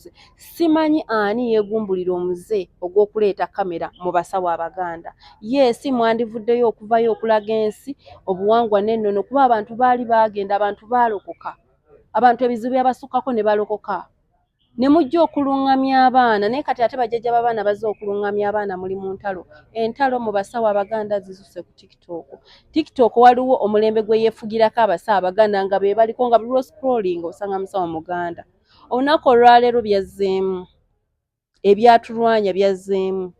Zisusse. Simanyi ani yeegumbulira omuze ogw'okuleeta kamera mu basawo Abaganda. Yes, mwandivuddeyo okuvayo okulaga ensi obuwangwa n'ennono, kuba abantu baali baagenda, abantu baalokoka, abantu ebizibu byabasukkako ne balokoka, ne mujja okulungamya abaana. Naye kati ate bajjajja b'abaana bazze okulungamya abaana, muli mu ntalo. Entalo mu basawo Abaganda zisusse ku TikTok. TikTok waliwo omulembe gwe yeefugirako abasawo Abaganda nga be baliko, nga buli lw'oscrolling osanga musawo Muganda. Olunaku olwaleero byazzeemu, ebyatulwanya byazzeemu.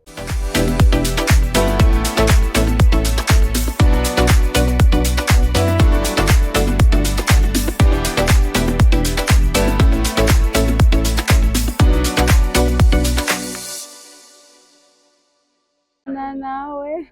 Naawe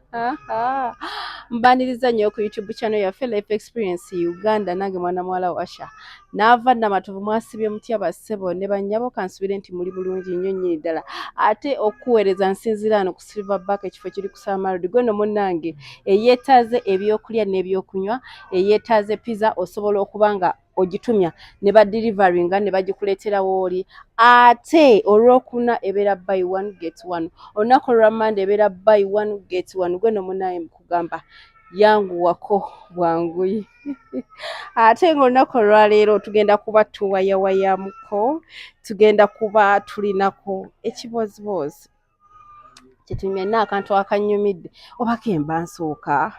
mbaniriza nnyo ku YouTube channel yaffe Life Experience Uganda. Nange mwana muwala Washa naava Namatovu. Mwasibye mutya bassebo ne bannyabo? Kansubire nti muli bulungi nnyo nnyini ddala. Ate okuweereza nsinziira wano ku Silver Back, ekifo kiri ku Samarudi. Gweno munnange eyeetaaze ebyokulya n'ebyokunywa, eyeetaaze pizza, osobola okuba nga ogitumya ne badeliveringa ne bagikuleetera wooli. Ate olwokuna ebeera buy one get one, olunaku olwa Mande ebeera buy one get one. Gweno munnange mukugamba yanguwako bwanguyi. Ate ng'olunaku olwaleero tugenda kuba tuwayawayamuko, tugenda kuba tulinako ekiboziboozi kyetunyumya n'akantu akanyumidde, oba kemba nsooka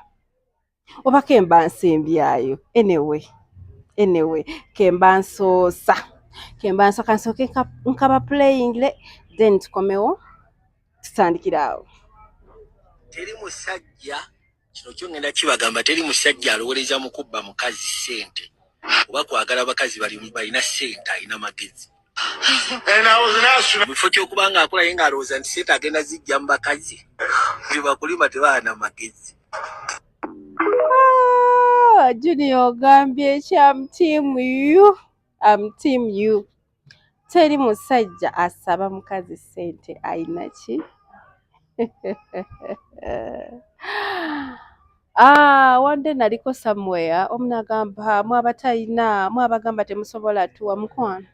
oba kemba nsembyayo. Anyway, kemba nsoosa, kemba nsooka, nsooke nkaba playingire, then tukomewo tutandikire awo. Teri musajja, kino kyo ngenda kibagamba, teri musajja alowoleza mu kubba mukazi ssente oba kwagala bakazi balina ssente alina magezi. And I was an astronaut. Mu kifo ky'okuba ng'akola ye ng'alowooza nti ssente agenda zijja mu bakazi, bye bakulima tebaana magezi. Ah, Junior ogambye ki? I'm team you. I'm team you. Teri musajja asaba mukazi ssente ayina ki? Ah, one day naliko somewhere, omu n'agamba, "Mwe abatayina, mwe abagamba temusobola tuwa mukwano."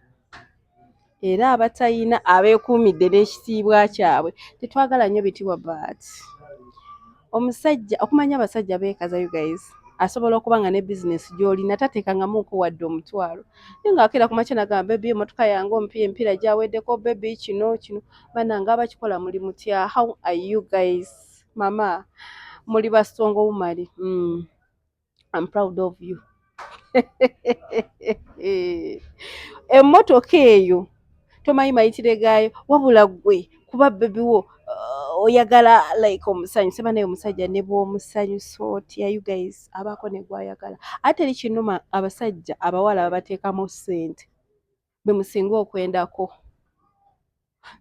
Era abatayina abeekuumidde n'ekitiibwa kyabwe, tetwagala nnyo bitiibwa, but omusajja okumanya abasajja beekaza, you guys, asobola okuba nga ne bizinesi gy'olina tateekangamuuko wadde omutwalo, naye ng'akeera ku makya n'agamba, "Baby, emmotoka yange omupiira emipiira gyaweddeko, baby, kino kino." Bannange abakikola muli mutya? How are you guys? Mama, muli ba strong woman. I'm proud of you. Emmotoka eyo tomanyi mayitire gaayo, wabula ggwe kuba baby wo oyagala like omusanyuse. Banaye omusajja ne bw'omusanyusa otya, you guys, abaako ne gw'ayagala. Ate teri kinuma abasajja abawala babateekamu ssente be musinga okwendako.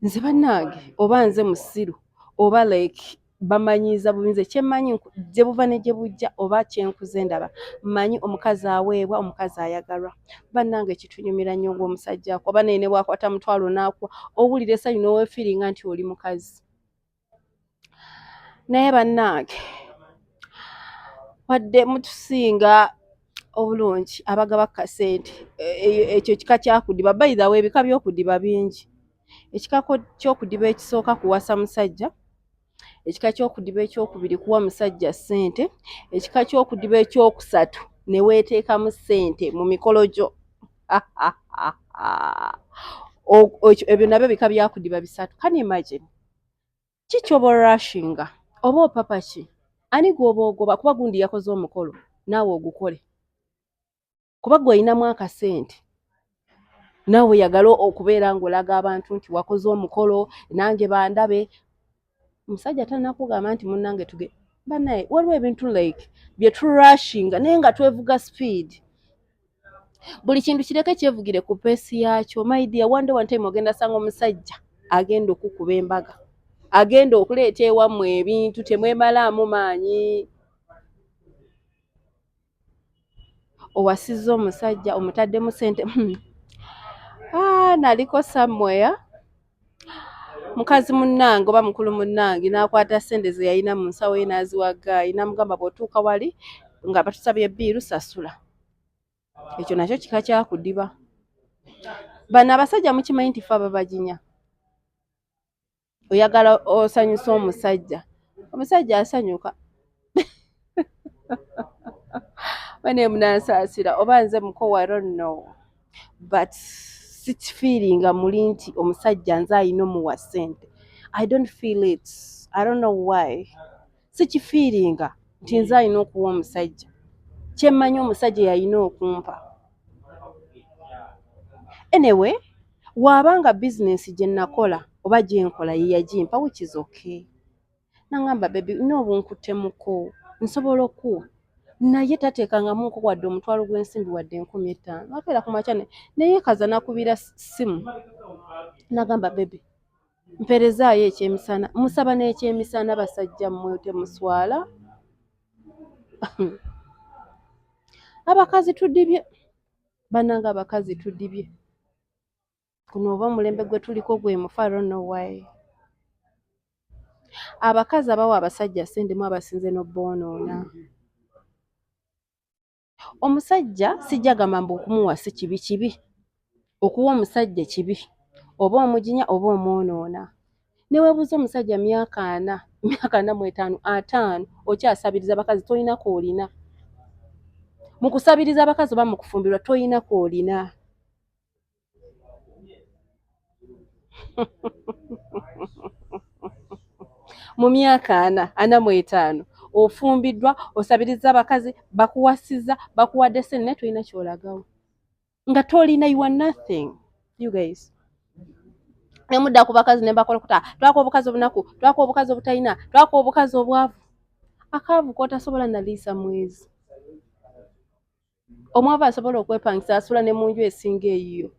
Nze bannange, oba nze musiru oba like bamanyiiza bubi, nze kyemmanyi gye buva ne gye bujja oba kyenkuze ndaba, mmanyi omukazi aweebwa, omukazi ayagalwa. Bannange kitunyumira nnyo ng'omusajja akuwa. Oba naye ne bw'akwata mutwalo n'akuwa, owulira essanyu n'oweefiiringa nti oli mukazi. Naye bannange, wadde mutusinga obulungi abagaba kasente, ekyo kika kyakudiba. By the way, ebika by'okudiba bingi. Ekika ky'okudiba ekisooka kuwasa musajja, ekika ky'okudiba ekyokubiri kuwa musajja ssente, ekika ky'okudiba ekyokusatu ne weeteekamu ssente mu mikolo gyo. Ebyo nabyo bika byakudiba bisatu. Can you imagine? Ki ky'oba orushinga oba opapa ki? Ani gw'oba ogoba? Kuba gundi yakoze omukolo, naawe ogukole, kuba gwe olinamu akasente, naawe oyagala okubeera ng'olaga abantu nti wakoze omukolo, nange bandabe. Omusajja tannakugamba nti munnange tuge. Bannaye, waliwo ebintu like bye turushinga naye nga twevuga speed. Buli kintu kireke kyevugire ku pace yaakyo, my dear. One day, one time, ogenda sanga omusajja agenda okukuba embaga, agenda okuleeta ewammwe ebintu. Temwemalaamu maanyi. Owasizza omusajja, omutaddemu ssente. Ah, naliko somewhere, mukazi munnange oba mukulu munnange n'akwata ssente ze yalina mu nsawo ye n'aziwa guy, n'amugamba, "Bw'otuuka wali nga batusabye bill, sasula." Ekyo nakyo kika kyakudiba. Bano abasajja mukimanyi nti fe ababaginya. Oyagala osanyusa omusajja, omusajja asanyuka. Bane munansaasira oba nze mukowa, I don't know, but sikifiiringa muli nti omusajja nze ayina omuwa ssente. I don't feel it, I don't know why. Sikifiiringa nti nze alina okuwa omusajja. Kyemmanyi omusajja yalina okumpa. Anyway, waabanga bizinensi gye nakola oba gye nkola ye yagimpa, which is okay. Nangamba, "Baby, n'obunkuttemuko nsobola okuwa," naye tateekangamuko wadde omutwalo gw'ensimbi, wadde 5000. Akeera ku makya neyeekaza, nakubira ssimu, nagamba, "Baby, mpeerezaayo ekyemisana." Musaba n'ekyemisana. Basajja mmwe temuswala. Abakazi tudibye, bannange, abakazi tudibye. Guno oba omulembe gwe tuliko gwe mufu, I don't know why. Abakazi abawa abasajja ssente mu abasinze n'obboonoona. Omusajja sijja gamba mbu okumuwa si kibi. Kibi okuwa omusajja, kibi oba omujinya oba omwonoona. Neweebuuza omusajja myaka 40, myaka 45, 50, okyasabiriza abakazi, tolina kw'olina. Mu kusabiriza abakazi oba mu kufumbirwa, tolina kw'olina. Mu myaka 40, 45, ofumbiddwa, osabiriza abakazi, bakuwasizza, bakuwadde ssente, naye tolina ky'olagawo, nga tolina, you are nothing, you guys. Nemudda ku bakazi ne bakolokuta, twaka obukazi obunaku, twaka obukazi obutalina, twaka obukazi obwavu, akaavu kotasobola naliisa mwezi. Omwavu asobola okwepangisa, asula ne mu nju esinga eyiyo.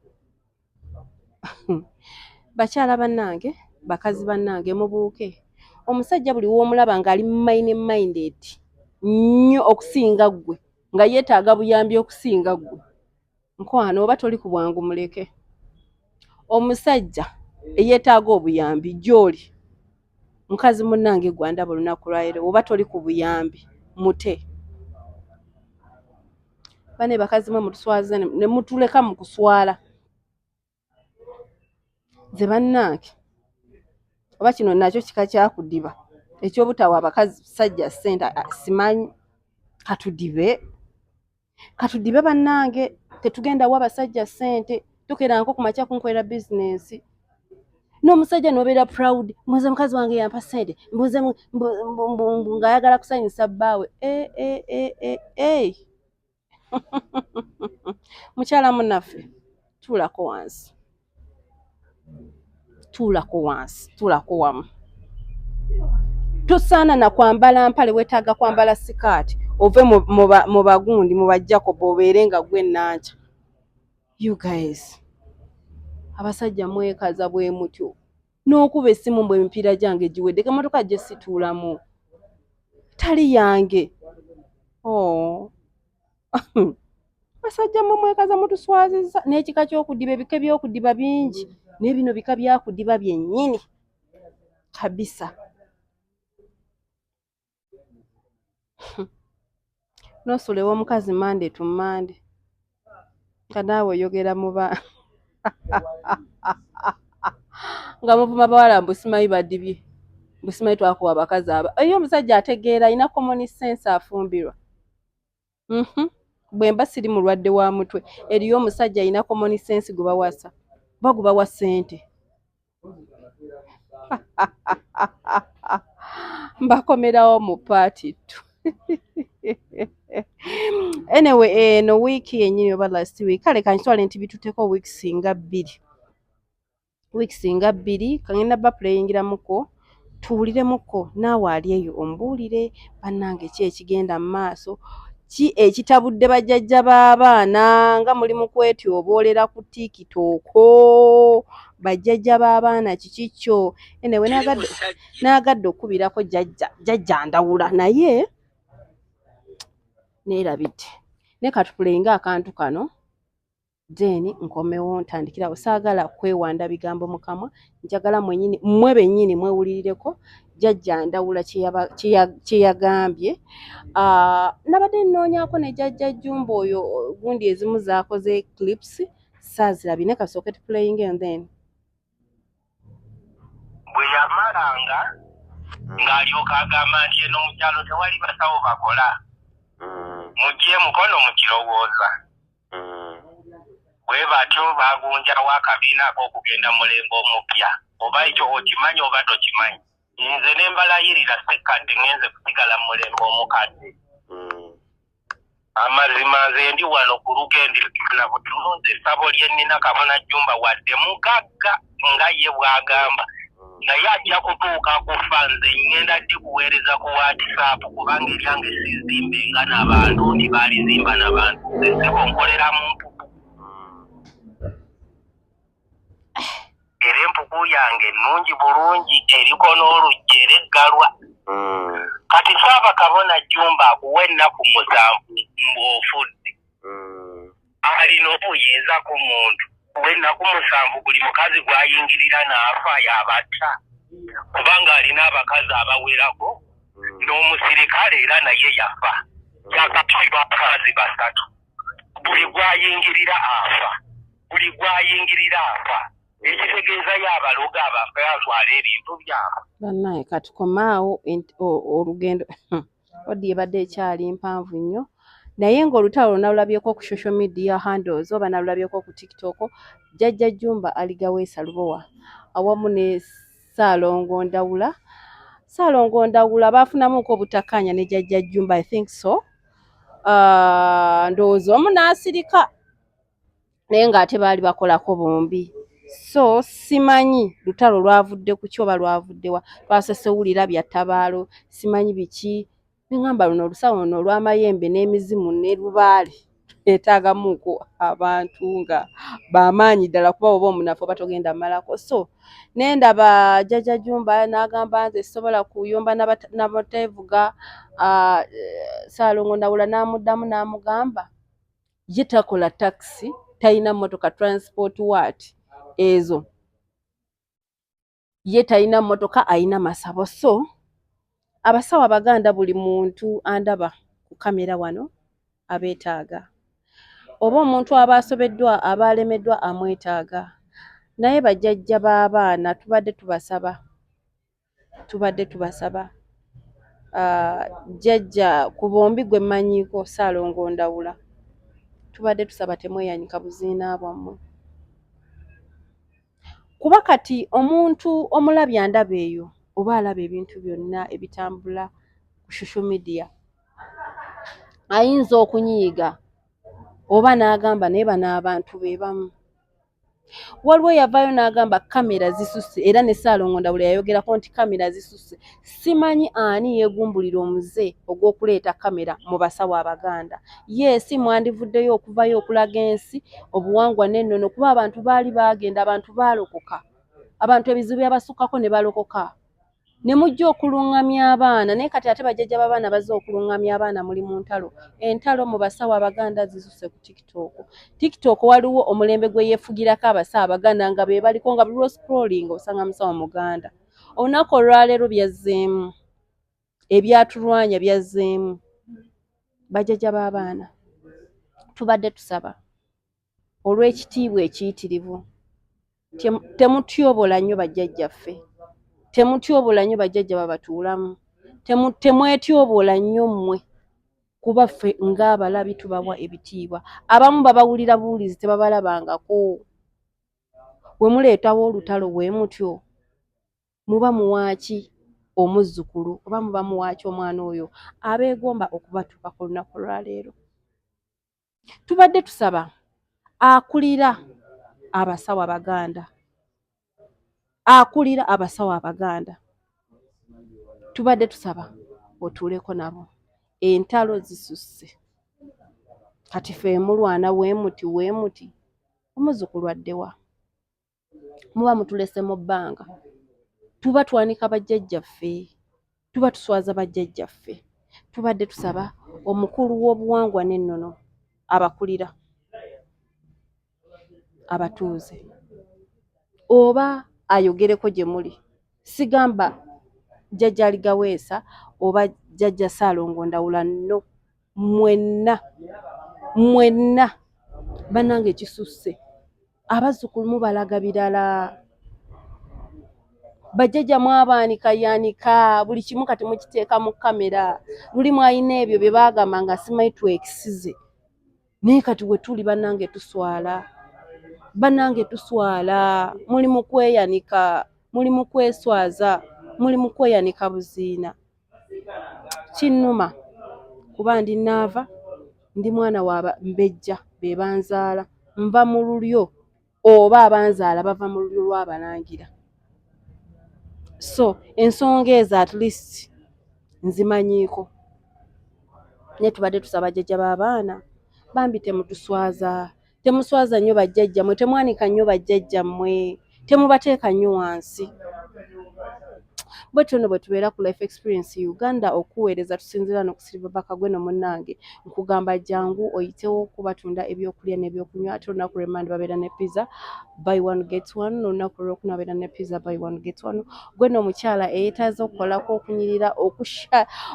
Bakyala bannange, bakazi bannange, mubuuke. Omusajja buli w'omulaba ng'ali money minded nnyo okusinga ggwe, nga yeetaaga buyambi okusinga ggwe, nkwano, oba toli ku bwangu, muleke. Omusajja eyeetaaga obuyambi gy'oli, mukazi munnange, gwandaba olunaku lwaleero, oba toli ku buyambi, mute. Bane bakazi mwe mutuswaze ne mutuleka mu kuswala. Nze bannange, oba kino nakyo kika kyakudiba ekyobutawa abakazi sajja ssente, simanyi. Katudibe, katudibe bannange. Tetugenda wa basajja ssente. Tukeerangako ku makya kunkolera bizinensi n'omusajja n'obeera proud, mbuze mukazi wange yampa ssente, mbuze ng'ayagala kusanyusa bbaawe. E, e, e, e, e. Mukyala munnaffe, tuulako wansi, tuulako wansi, tuulako wamu. Tosaana na kwambala mpale, weetaaga kwambala sikaati, ove mu bagundi, mu bajjakobo, obeere nga gwe Nankya. You guys, abasajja mwekaza bwe mutyo n'okuba essimu mbwe emipiira gyange giwedde, emotoka gye situulamu tali yange. Oh, basajja mmwe mwekaza, mutuswazizza n'ekika ky'okudiba. Ebika by'okudiba bingi, naye bino bika byakudiba byennyini kabisa. N'osula ew'omukazi Monday to Monday, nga naawe oyogera muba nga muvuma bawala mbu simanyi badibye, mbu simanyi twakuwa abakazi aba eyo. Omusajja ategeera, alina common sense, afumbirwa. Bwe mba siri mulwadde wa mutwe, eriyo omusajja alina common sense gwe bawasa oba gwe bawa ssente? Mbakomerawo mu part 2. Anyway, eno wiiki yennyini oba last week, kale kankitwale nti bituteko weeks nga 2, weeks nga 2. Kangenda baplayingiramuko, tuwuliremuko, naawe ali eyo ombuulire, bannange, ki ekigenda mu maaso, ki ekitabudde bajjajja b'abaana nga muli mu kwetyoboolera ku TikTok? Bajjajja b'abaana, kiki kyo? Anyway, naagadde okukubirako jjajja, jjajja Ndawula, naye neerabidde. Naye katuplayinge akantu kano, then nkomewo ntandikirawo. Saagala kwewanda bigambo mu kamwa, njagala mwenyini, mmwe bennyini mwewulirireko jjajja Ndawula kye yagambye. Nabadde nnoonyaako ne jjajja Jjumba oyo gundi ezimu zaakoze clips. Saazirabye, naye kasooke tuplayinge and then Bwe yamalanga ng'alyoka agamba nti eno mu kyalo tewali basawo bakola, mugye mukono mukirowooza. Bwe batyo bagunjawo akabiina ak'okugenda mulembe omupya. Oba ekyo okimanyi oba tokimanyi, nze ne mbalayirira sekkadde ngenze kusigala mu mulembe omukadde. Amazima nze ndi wano ku lugendo na bulungi, essabo lye nnina Kabona Jjumba wadde mugagga nga ye bw'agamba, naye ajja kutuuka kufa. Nze ŋŋenda ddi kuweereza ku WhatsApp, kubanga eryange sizimbe nga n'abantu nti baalizimba n'abantu. Nze ssebo nkolera mu mpuku, era empuku yange nnungi bulungi, eriko n'oluggi era eggalwa. Kati Ssaaba Kabona Jjumba akuwa ennaku 7 ng'ofudde, alina obuyinza ku muntu kuwa ennaku 7? Buli mukazi gw'ayingirira n'afa y'abatta, kubanga alina abakazi abawerako, n'omusirikale era naye yafa, yakatibwa abakazi basatu. Buli gw'ayingirira afa, buli gw'ayingirira afa, ekitegeezayo abaloga abafe atwala ebintu byabwe. Bannaye, katukomaawo. Olugendo audio ebadde ekyali mpanvu nnyo, naye ng'olutalo nalulabyeko ku social media handles oba nalulabyeko ku TikTok. Jjajja Jjumba Aligaweesa Lubowa awamu ne Ssaalongo Ndawula, Ssaalongo Ndawula baafunamuko obutakkaanya ne Jjajja Jjumba, I think so. Ndowooza omu n'asirika, naye ng'ate baali bakolako bombi, so simanyi lutalo lwavudde ku ki oba lwavudde wa. Twasese wulira bya ttabaalo, simanyi biki, neŋŋamba luno olusawo luno olw'amayembe n'emizimu ne lubaale etaagamuuko abantu nga bamaanyi ddala, kuba oba omunafu oba togenda mmalako. So nendaba Jjajja Jjumba n'agamba nze sisobola kuyomba n'abateevuga. Ssaalongo Ndawula n'amuddamu n'amugamba ye takola takisi, talina mmotoka, transport what ezo, ye talina mmotoka, ayina masabo. So abasawo Abaganda, buli muntu andaba ku kamera wano abeetaaga, oba omuntu aba asobeddwa, aba alemeddwa, amwetaaga. Naye bajjajja b'abaana, tubadde tubasaba, tubadde tubasaba, jjajja ku bombi gwe mmanyiiko Ssaalongo Ndawula, tubadde tusaba temweyanyika buziina bwammwe, kuba kati omuntu omulabi andaba eyo oba alaba ebintu byonna ebitambula ku social media ayinza okunyiiga oba n'agamba naye bano abantu be bamu. Waliwo yavaayo n'agamba kamera zisusse, era ne Ssaalongo Ndawula yayogerako nti kamera zisusse. Simanyi ani yeegumbulira omuze ogw'okuleeta kamera mu basawo Abaganda. Yes, mwandivuddeyo okuvayo okulaga ensi obuwangwa n'ennono, kuba abantu baali baagenda, abantu baalokoka, abantu ebizibu byabasukkako ne balokoka, ne mujja okuluŋŋamya abaana. Naye kati ate bajjajja b'abaana bazze okuluŋŋamya abaana, muli mu ntalo. Entalo mu basawo Abaganda zisusse ku TikTok. TikTok waliwo omulembe gwe yeefugirako abasawo Abaganda nga be baliko, nga buli lw'oscrolling osanga musawo Muganda. Olunaku olwaleero byazzeemu, ebyatulwanya byazzeemu. Bajjajja b'abaana, tubadde tusaba olw'ekitiibwa ekiyitirivu, temutyobola nnyo bajjajjaffe, temutyobola nnyo bajjajja babatuulamu, temwetyobola nnyo mmwe, kuba ffe ng'abalabi tubawa ebitiibwa. Abamu babawulira buwulizi, tebabalabangako. Bwe muleetawo olutalo bwe mutyo, muba muwaaki omuzzukulu oba muba muwaaki omwana oyo abeegomba okubatuukako olunaku olwaleero? Tubadde tusaba akulira abasawo Abaganda, akulira abasawo Abaganda, tubadde tusaba otuuleko nabo. Entalo zisusse kati, ffe mulwana weemuti weemuti, omuzzukulu addewa? Muba mutulese mu bbanga, tuba twanika bajjajjaffe, tuba tuswaza bajjajjaffe. Tubadde tusaba omukulu w'obuwangwa n'ennono abakulira abatuuze oba ayogereko gye muli. Sigamba Jjajja Aligaweesa oba Jjajja Ssaalongo Ndawula, nno mwenna mwenna bannange, kisusse. Abazzukulu mubalaga birala. Bajjajja mwabaanika yanika buli kimu, kati mukiteeka mu kamera. Luli mwalina ebyo bye baagamba nga simanyi twekisize, naye kati we tuli, bannange tuswala, bannange tuswala. Muli mu kweyanika, muli mu kweswaza, muli mu kweyanika buziina. Kinnuma kuba ndi naava ndi mwana wa mbejja, be banzaala, nva mu lulyo oba abanzaala bava mu lulyo lw'abalangira, so ensonga ezo at least nzimanyiiko. Naye tubadde tusaba jjajja b'abaana, bambi temutuswaza, temuswaza nnyo bajjajjammwe, temwanika nnyo bajjajjammwe, temubateeka nnyo wansi. Bwetyo nno bwe tubeera ku Life Experience Uganda okuweereza. Tusinziira no ku Silverback. Gweno munnange, nkugamba jangu oyitewo kubatunda ebyokulya n'ebyokunywa. Ate olunaku lw'emmande babeera ne pizza buy one get one, n'olunaku olwokuna babeera ne pizza buy one get one. Gweno omukyala eyeetaaza okukolako okunyirira,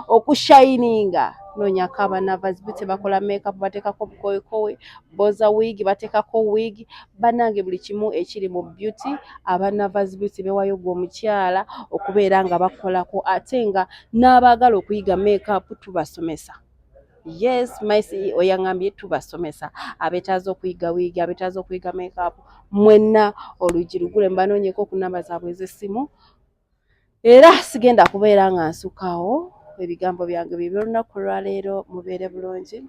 okushayininga, noonyako Abanavas Beauty. Bakola makeup, bateekako bukowekowe, boza wig, bateekako wig. Bannange, buli kimu ekiri mu beauty, Abanavas Beauty bewayo gwe omukyala okubeera nga bakolako. Ate nga n'abaagala okuyiga makeup tubasomesa. Yes, my CEO yaŋŋambye tubasomesa. Abeetaaza okuyiga wiigi, abeetaaza okuyiga makeup, mwenna oluggi lugule. Mubanoonyeko ku namba zaabwe ez'essimu. Era sigenda kubeera nga nsukawo ebigambo byange bye by'olunaku olwaleero. Mubeere bulungi.